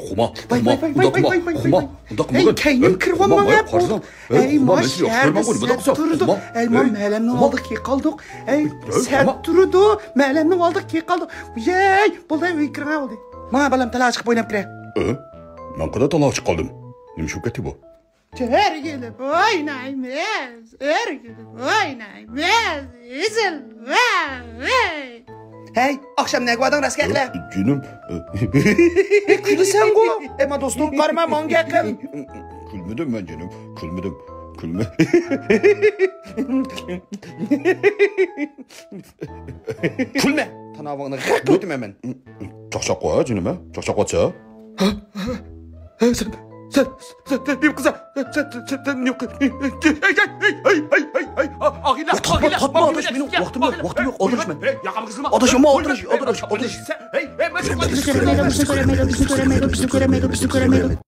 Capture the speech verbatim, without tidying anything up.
قوما، ۋاي، قوما، ۋاي، ۋاي، ئۇنداق قوما، ۋاي، ۋاي، ۋاي، قوما، ۋاي. ئۇنداق ھەي، قىلمىغىن. كەينىم ھەي، كىرىۋالماڭ، قوما، ھەي، ۋاي، قارىسىنا. ھەي، ھەي، قوما، ما مەن سېنى ياخشى شەھەردە كۆرمەڭغۇ، نېمە سەت دەپسەن؟ تۇرىدۇ. قوما. ھەي، ما ھەي، مەلەمنىڭ قوما. ئالدىغا كېلىپ قالدۇق. ھەي، قوما. سەت تۇرىدۇ. مەلەمنىڭ ئالدىغا كېلىپ قالدۇق. ھەي، بولدى، ئۆيگە كىرىڭە، بولدى. ماڭا بالام، تالاغا چىقىپ ئويناپ كىرە. ئۆ؟ مەن قانداق تالاغا چىقىپ قالدىم؟ نېمە ئىش بولۇپ كەتتى بۇ؟ تۆرگىلىپ ئوينايمىز، ئۆرگىلىپ ئوينايمىز، ئېزىل، ۋاي، ۋاي. ھەي، ئاخشام نەگە باردىڭ، راست گەپلە؟ جېنىم. ھەي، كۈلىسەنغۇ؟ ئەمما دوستۇڭ قارىما، ماڭا گەپ قىل. كۈلمىدىم مەن، جېنىم، كۈلمىدىم، كۈلمە. كۈلمە! تاناۋۇڭنى غەق قىلىۋېتىمەن مەن. چاقچاق قوي، جېنىم، ھە؟ چاقچاق قويسا. ھە، ھە، ھە، سەن، سەن، سەن، سەن نېمە قىلسا؟ سەن، سەن، سەن نېمە قىل-، ھەي، ھەي، ھەي، ھەي، ھەي، ھەي، ھەي، ئا-، ئاغىلار، يا، تاپما، ئاغىلار، تاپما، ئاغىلار، ئاداش، مېنىڭ يا، ۋاقتىم يوق، ئاغىلار، ۋاقتىم يوق، ئاداش، مەن. ھەي، ياقامغا قىزما. ئاداش، ئەمما ئاداش، ئاداش، ئاداش. سەن، ھەي، ھەي، مەن بىزنى كۆرمەيدۇ، بىزنى كۆرمەيدۇ، بىزنى كۆرمەيدۇ، بىزنى كۆرمەيدۇ، بىزنى كۆرمەيدۇ.